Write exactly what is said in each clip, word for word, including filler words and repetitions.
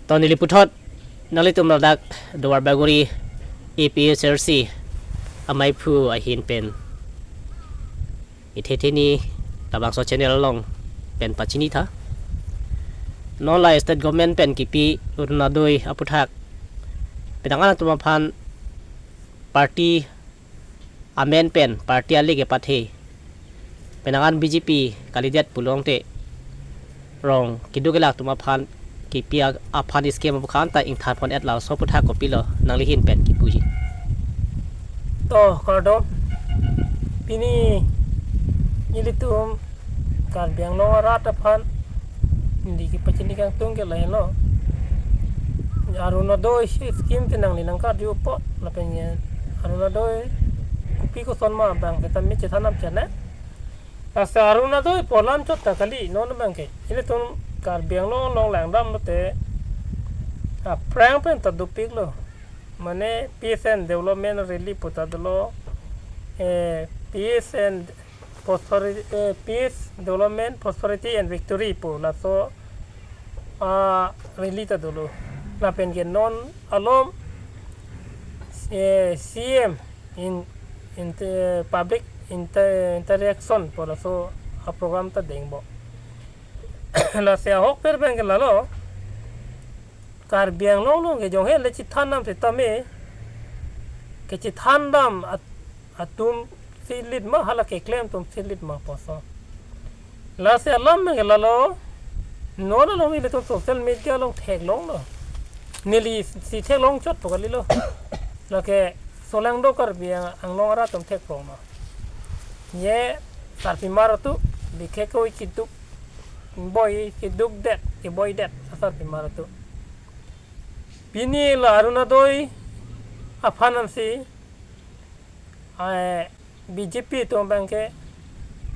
To neli puthot nanglitum ladak Duarbagori A P H L C amaiphu ahin pen ithe theni labangso channel along pen pachini tha. Non la state government pen kipi Orunodoi aputhak penang an atum aphan party amen pen party ale kepathe, penang an B J P kalidet pulote rong keduk kelak atum aphan kipi a-, aphan scheme aphan ta ingthan pon-et, laso aputhak kopilo nangli ahin pen kipuji? To, kardom. Pini ilitum Karbi Anglong arat aphan neli kepachini kangtung ke lahenlo. Orunodoi scheme te nangli nangkarju apot, lapen Orunodoi kopi koson ma abang seta mi chethan nangji ne. Lasi Orunodoi pu alam chot ta kali, non abangke ilitum Karbi Anglong along langdam lote aphrang pen ta dopiklo. Mane Peace and Development Rally pu ta dolo, eh, Peace and Prosperity, eh, Peace, Development, Prosperity and Victory pu laso a-rally ta dolo. Lapen ke non alom, eh, C M in, in, eh, public inter-, interaction pu laso aprogram ta dengpo. Lasi ahokpet abangke lalo, Karbi Anglong along ke jonghe le chethan dam setame, kechethan dam at-, atum si lit ma, hala keklem atum si lit ma puson. Lasi alam abangke lalo, non along ilitum social media along theklonglo. Neli si theklong chot pu kalilo. Lake solangdo Karbi Ang-, Anglong arat atum theklonglo. Ye sarpimar atum, bikhe koi keduk boi, keduk det, keboi det, asarpimar atum. Pini la Orunodoi aphan ansi, ai, B J P atum abangke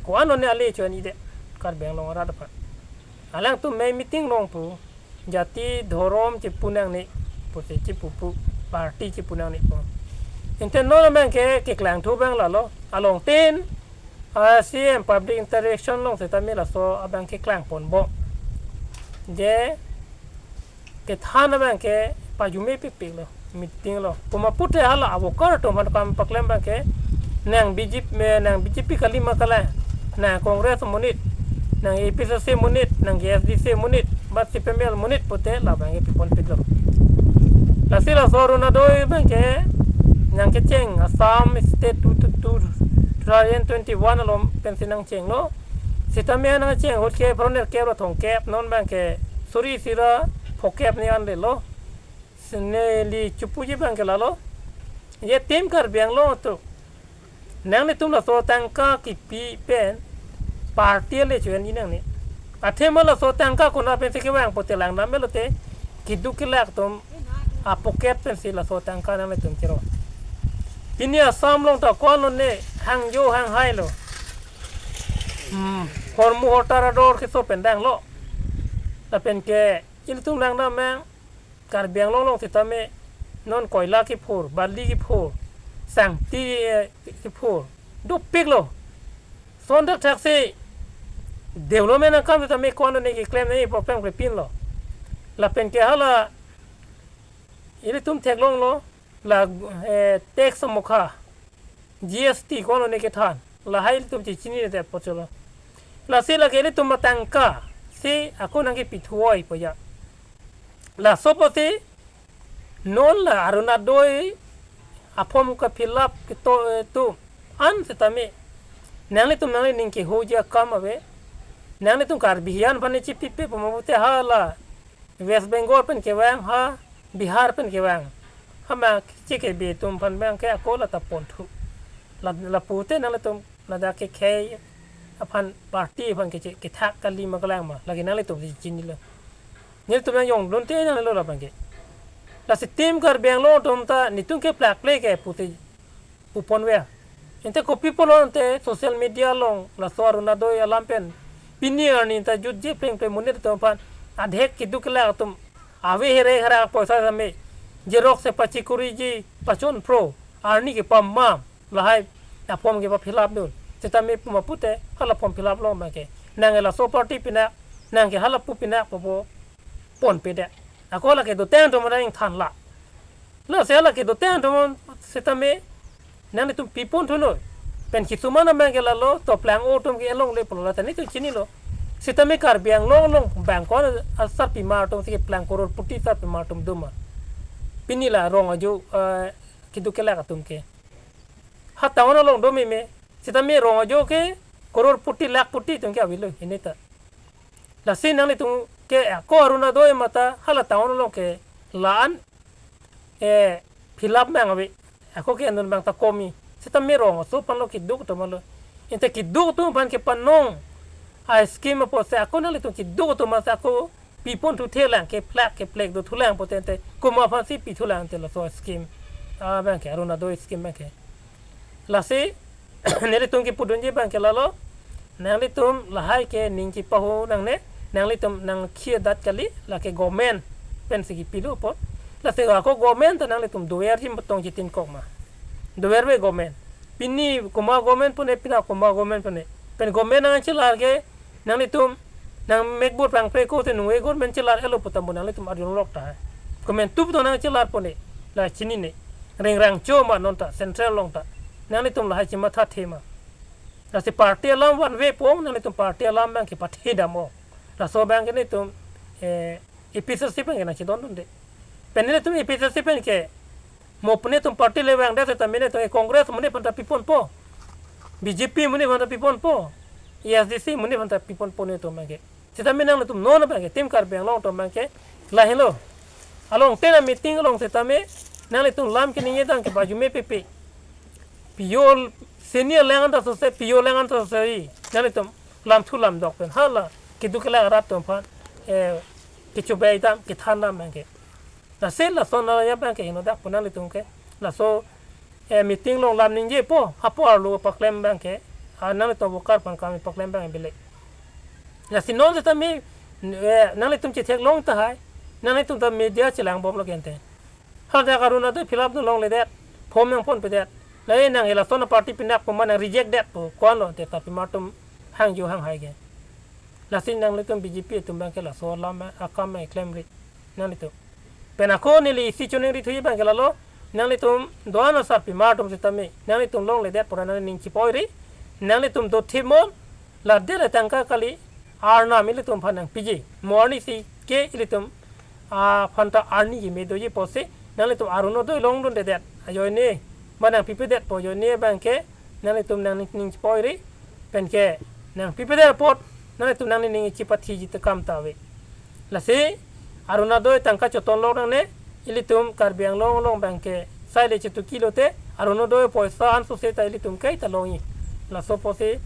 ko-an one ale cho-en-edet Karbi Anglong arat aphan. Alangtum me meeting along pu, jati dhorom chepu nangne pusi chepu pu, party chepu nangne pu. Ante non abangke keklang thu abang lalo, along tin, ah, C M public interaction along setame laso abangke keklang ponpo. Je kethan abangke pajume pikpiklo, meeting lo. Puma pute hala a-worker atum aphan kam paklem abangke nang B J P, me nang B J P kali ma kalang, nang Congress monit, nang A P H L C monit, nang A S D C monit, bat C P M L monit pute labangke piponpiklo. Lasi laso Orunodoi abangke nangkecheng Assam State two two two, two thousand twenty-one along pensi nangchenglo. Setame nangcheng ahut ke phroner kep ra thomkep, non abangke suri isi ra phokep ni an lelo. Sene neli chepuji abangke lalo. Ye Team Karbi Anglong atum, nanglitum laso tangka kipi pen party ale cho-en-e nangne. Athema laso tangka konat pensi kevang pute langdam melote, keduk kelak atum a-pocket pensi laso tangka nanglitum kiro. Pini Assam along ta ko-an lone, hangjo hanghai lo. Hmm, hormu hortar ador keso pen danglo. Lapen ke ilitum langdam abang Karbi Anglong along setame non koila kephur, bali kephur, sangti, eh, kephur dopiklo. Sondak thaksi development akam setame ko-an lone keklem nangji problem krepinlo. Lapen ke hala ilitum theklonglo, la, eh, tax amokha, G S T ko-an lone kethan, lahai ilitum chechinine det apot cholo. Lasi lake ilitum atangka si ako nangkepithuoi pu ya. Laso apotsi non la Orunodoi a-form ka-fill up kito, eh, atum an setame nanglitum nanglining kehoji akam ave. Nanglitum Karbi hiyan aphan chepipe puma pute hala West Bengal pen kevang, ha Bihar pen kevang, ha ma chekebe atum aphan abangke ako la ta ponthu. La, la pute nanglitum ladak kekhei aphan, party aphan keche, kethak kali ma kalang ma, lake nanglitum si chinilo. Nelitum nangjongdunte nanglelo labangke. Lasi Team Karbi Anglong atum ta netum keplak plek ke pute puponver. Ante kopi pulo ante social media along laso Orunodoi alam pen pini arni ta jutje plengple monit atum aphan, adhek keduk kelak atum ave here hera poisa same, xerox se pachikuriji, pachon pro, arni kepamam, lahai a-form kepa-fill up dun. Setame puma pute hala form fill up lo abangke nangke laso party pinak, nangke hala pu pinak pu pu ponpe det. Ako lake doteng atum nangthan la. Lasi lake doteng atum setame nanglitum pipon thunoi. Pen kisuman abang ke lalo to plang-o atum ke alongle pulo la ta nelitum chinilo. Setame Karbi Anglong along bang ko-an asarpimar atum si keplang, crorepati sarpimar atum doma. Pini la rong ajo, eh, keduk kelak atum ke ha town along do meme. Setame rong ajo ke crorepati lakhpati atum ke avelo hini ta. Lasi nanglitum ke ako Orunodoi mate hala town along ke la-an, eh, fill up abang ave. Ako ke anun abang ta komi. Setame rong aso aphan lo, keduk atum lo. Ante keduk atum aphan kepanong a-scheme apotsi ako nanglitum keduk atum aphansi ako pipon thuthelang, keplak keplek dothulang pote ante komat aphansi pithulang ante laso scheme abang ke, Orunodoi scheme abang ke. Lasi nelitum kepudunji abang ke lalo, nanglitum lahai ke ning chepaho nangne, nanglitum nangkhia adat kali, lake government pensi kepilo apot. Lasi ako government ta nanglitum doverji, matong chitinkok ma. Dover ave government. Pini komat government pune, pini komat government pune. Pen government nangchelar ke nanglitum nangmek bur pangpre ko te nung e government chelar-etlo pu ta mo nanglitum arjulok tahai. Government tup do nangchelar pune, la chinine. Ringrangcho ma non ta, central along ta. Nanglitum lahai chemathathe ma. Lasi party alam vanve pu-ong, nanglitum party alam abang ke pathedam-o. Laso abang ke nelitum, eh, A P H L C pen ke nangchedondunde. Pen nelitum A P H L C pen ke mo pune atum party le vangdet setame nelitum Congress amonit aphan ta piponpo. B J P amonit aphan ta piponpo. A S D C amonit aphan ta piponpo nelitum abang ke. Setame nanglitum non abang ke, Team Karbi Anglong atum abang ke lahenlo. Along tena meeting along setame nanglitum lam keningje tang ke baju me pepe. P O senior lang anta sose, P O lang anta sose ri. Nanglitum lamthu lamdok pen hala keduk kelak arat atum aphan, eh, kechobai dam, kethan dam abang ke. Lasi lason arni abang ke henodak pu nanglitum ke. Laso, eh, meeting along lam ningjepo, hapu arlo paklem abang ke. Ah, nanglitum worker aphan kami paklem abang bile. Lasi non setame, eh, nanglitum chetheklong tahai. Nanglitum ta media chelangbomlo ke ante. Hadak Orunodoi fill up dun longledet, form nangponpedet. La e nang elason a-party pinak pu ma nang reject det pu ko-an lo te, tapi matum hangjo hanghai ke. Lasi nanglitum B J P atum abang ke laso alam akam klemri nanglitum. Pen ako neli isi choningri thuji abang ke lalo, nanglitum do-an asarpimar atum setame nanglitum longledet pura nangning chepa-oi ri, nanglitum dothimon, ladet le tangka kali, arnam ilitum aphan nangpiji. Mo arnisi ke ilitum aphan ta arni keme doji apotsi nanglitum Orunodoi longdundedet ajoine ba nangpipedet pu ajoine abang ke nanglitum nangning chepa-oi ri, pen ke nangpipedet apot nanglitum nangning chepathiji tekam ta ave. Lasi Orunodoi tangka chotonlok nangne, ilitum Karbi Anglong along abang ke sai le chetuki lote, Orunodoi poisa an sose ta ilitum kaita longji. Laso apotsi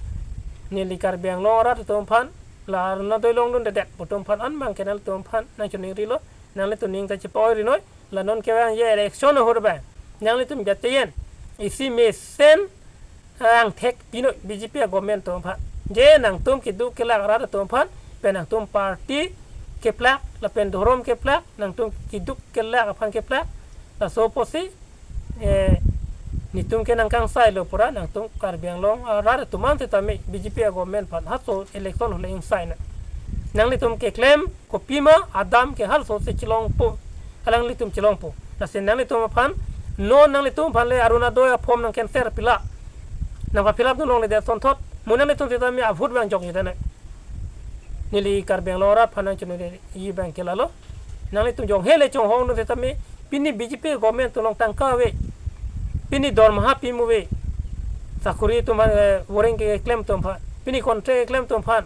neli Karbi Anglong arat atum aphan, la Orunodoi longdundedet pu atum aphan an abang ke nanglitum aphan nangchoningrilo, nanglitum ning ta chepa-oi rinoi, la non kevangji election ahut abang nanglitum jate yen isi mesen angthek pinoi B J P a-government atum aphan. Je nangtum keduk kelak arat atum aphan, pen nangtum party keplak, lapen dhorom keplak, nangtum keduk kelak aphan keplak. Laso apotsi, eh, netum ke nangkangsailo pura, nangtum Karbi Anglong arat atum an setame B J P a-government aphan halaso election ahut le ingsai nang. Nanglitum keklem kopima, adam ke halaso si chelongpo. Alanglitum chelongpo. Lasi nanglitum aphan, non nanglitum aphan le Orunodoi a-form nang cancel pila. Nangpa-fill up dun longledet asonthot. Mo nanglitum setame a-vote abang jokje tene. Neli Karbi Anglong arat aphan nangchoningri abang ke lalo. Nanglitum jonghe le chonghong dun setame, pini B J P government atum along tangka ave. Pini dormaha pimu ave. Sakori atum aphan, eh, boring keklem atum aphan. Pini contract keklem atum aphan.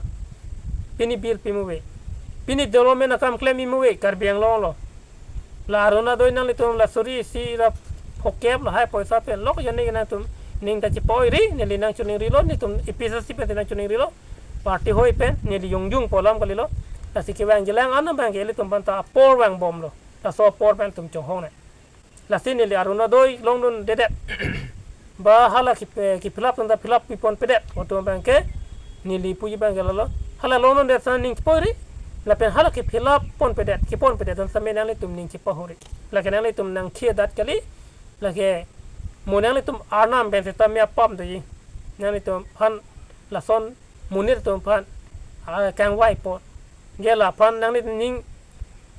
Pini bill pimu ave. Pini development akam klem pimu ave, Karbi Anglong lo. La Orunodoi nanglitum la suri isi ra phokep lahai poisa pen lok jani nangtum ning ta chepa-oi ri, neli nangchoningrilo, netum A P H L C pen nangchoningrilo. Party hoi pen neli jongjung pu alam kalilo. Lasi kevangjilang an abang ke ilitum aphan ta apor vangbomlo. Laso apor pen tum chonghong nang. Lasi neli Orunodoi longdundedet, ba hala ke, ke-fill up atum ta fill up piponpedet pu atum abang ke neli puji abang ke lalo. Hala longdundet sa ning chepa-oi ri, lapen hala ke-fill up ponpedet, keponpedet atum setame nanglitum ning chepa-oi ri. Lake nanglitum nangkhia adat kali, lake mo nanglitum arnam pen setame apam doji. Nanglitum aphan lason monit atum aphan, ah, kangvaipo. Je laphan nanglining,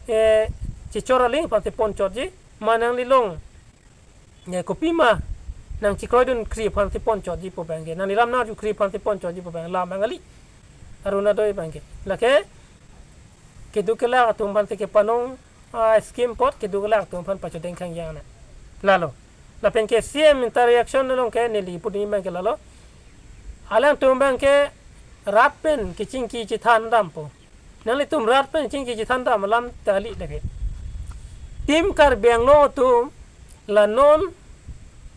eh, chechor aling aphansi ponchotji, ma nangli long, ne kopima nangchekroidun kri aphansi ponchotji pu abangke, nangli lam nangju kri aphansi ponchotji pu abang lam abang kali. Arunodoi abangke. Lake keduk kelak atum aphansi kepanong, ah, scheme apot keduk kelak atum aphan pachodeng khangjang na. Lalo. Lapen ke C M interaction along ke neli pudun abangke lalo. Alangtum abangke rat pen kechingki chethan dampo. Nanglitum rat pen chingki chethan dam alam ta kali lake. Team Karbi Anglong atum la non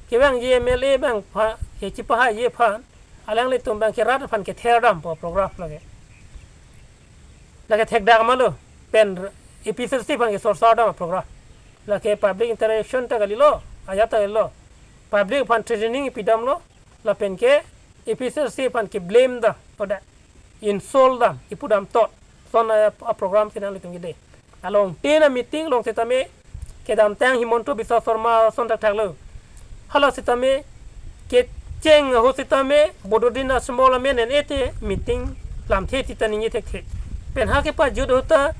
kevangji M L A abang pha, kechipahai aphan, alanglitum abangke rat aphan kether dampo program lake. Lake thekdak ma lo, pen A P H L C aphan kesorsar dam program. Lake public interaction ta kalilo, ajat ta kalilo. Public aphan threatening pidamlo, lapen ke A P H L C aphan ke blame dam, pada insult dam, kipu dam tot. Lason a, a program si nanglitum kede. Alongtin a meeting along sitame kedamtang Himanta Biswa Sarma ason thakthak lo. Hala sitame kecheng ahut sitame Badruddin Ajmal amen en-e te meeting lamthe sita ningje thekthe. Pen ha kepajut ahut ta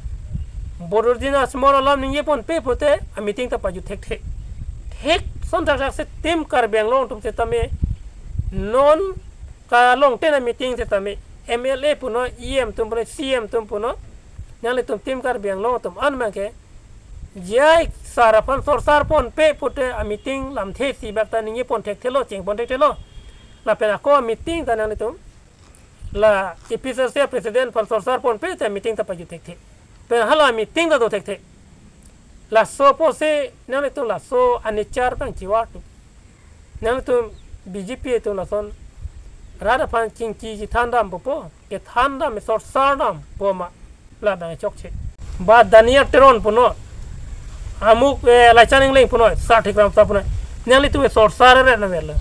Badruddin Ajmal alam ningje ponpe pute a meeting ta pajut thekthe. Thek ason thakthak si Team Karbi Anglong atum sitame non kalongtin a meeting sitame M L A punon, E M atum punon, C M atum punon, nanglitum Team Karbi Anglong atum an abangke J I sir aphan sorsar ponpe pute a meeting lamthe si bak ta ningje pon thekthelo, cheng pon thekthelo. Lapen ako a meeting ta nanglitum la A P H L C president aphan sorsar ponpe te meeting ta pajut thekthe. Pen hala meeting ta do thekthe. Laso apotsi nanglitum laso a-nature abang chivar tu. Nanglitum B J P atum lason rat aphan chingki chethan dampo, kethan dam, sorsar dampo ma, labang chokche. Ba Daniel Teron punon, amuk, eh, Laichan Engleng punon, Sar Thikram Sar punon. Nanglitum sorsar re na velo.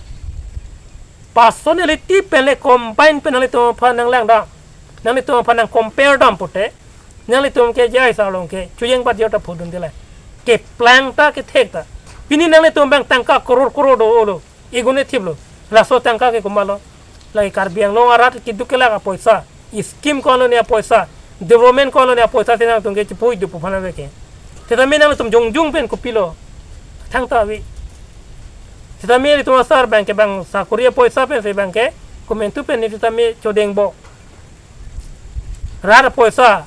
Personality pen le combine pen nanglitum aphan nanglang dam, nanglitum aphan nang compare dam pute, nanglitum ke J I sir along ke chujeng bat jota phodun dela. Keplang ta kethek ta. Pini nanglitum abang tangka crore crore dolo, igun ethiplo. Laso tangka ke komatlo? Lake Karbi Anglong arat keduk kelak apoisa, scheme ko-an lone apoisa, development ko-an lone apoisa si nangtum ke chipui dupu aphan ave ke. Sitame nanglitum jongjung pen kopilo? Thangta ave. Sitame ilitum asar abangke bang sakori apoisa pensi abangke komantu pen ni sitame chodeng bo. Rat apoisa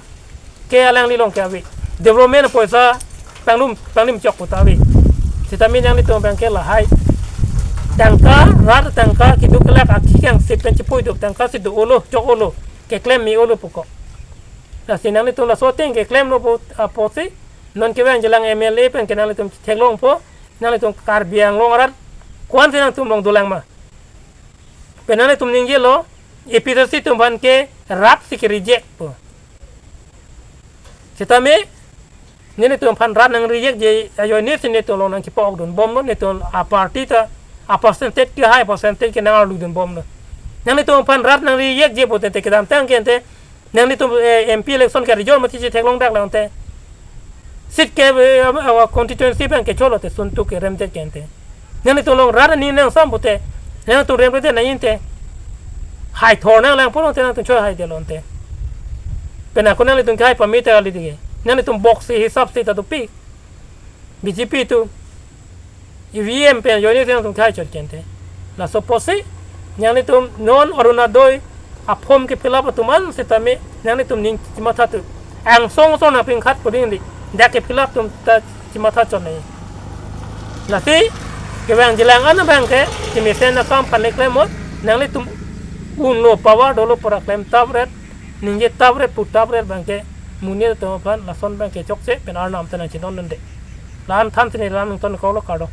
ke alangli along ke ave. Development apoisa panglum, panglim chok puta ave. Sitame nanglitum abangke lahai tangka, rat tangka, keduk kelak akhei kangsit pen chipui dup tangka si do-olo, chok-olo, keklem me-olo puko. Lasi nanglitum laso ateng keklemlo pu apotsi non kevangjilang M L A pen ke nanglitum theklongpo, nanglitum Karbi Anglong arat ko-ansi nangtum along dolang ma. Pen nanglitum ningjelo, A P H L C atum aphan ke rat si ke-reject po. Sitame nelitum aphan rat nang-rejectji ajoine si nelitum along nangkepo-ok dunbomlo, nelitum a-party ta a-percentage kehai, percentage ke nangarlu dunbomlo. Nanglitum aphan rat nang-rejectji pute te kedamtang ke ante nanglitum, eh, M P election ke result mati chetheklong dak la ante. Seat ke, eh, awa constituency abangke cholo te suntuk ke remdet ke ante. Nanglitum along rat aning nangsam pute, nanglitum remdet nangji ante. Hai thor nanglang pulote nangtum chohai detlo ante. Pen ako nanglitum kehai pame ta kali dike. Nanglitum box si hisap si ta dopi. B J P atum E V M pen ajoine si nangtum kehai chot ke ante. Laso apotsi nanglitum non Orunodoi a-form ke-fill up atum an sitame nanglitum ning chimatha tu. Angsong song nangpingkhat puding di. Dak ke-fill up atum ta chimatha chot nangji. Lasi kevangjilang an abangke chemesen akam aphan le klem mo, nanglitum unlo, power dolo pura klem tapret, ningje tapret, pu tapret abangke monit atum aphan lason abangke chokche pen Arnam ta nangchedondunde. La-an thansi neli lam nangtonkoklo, kardom.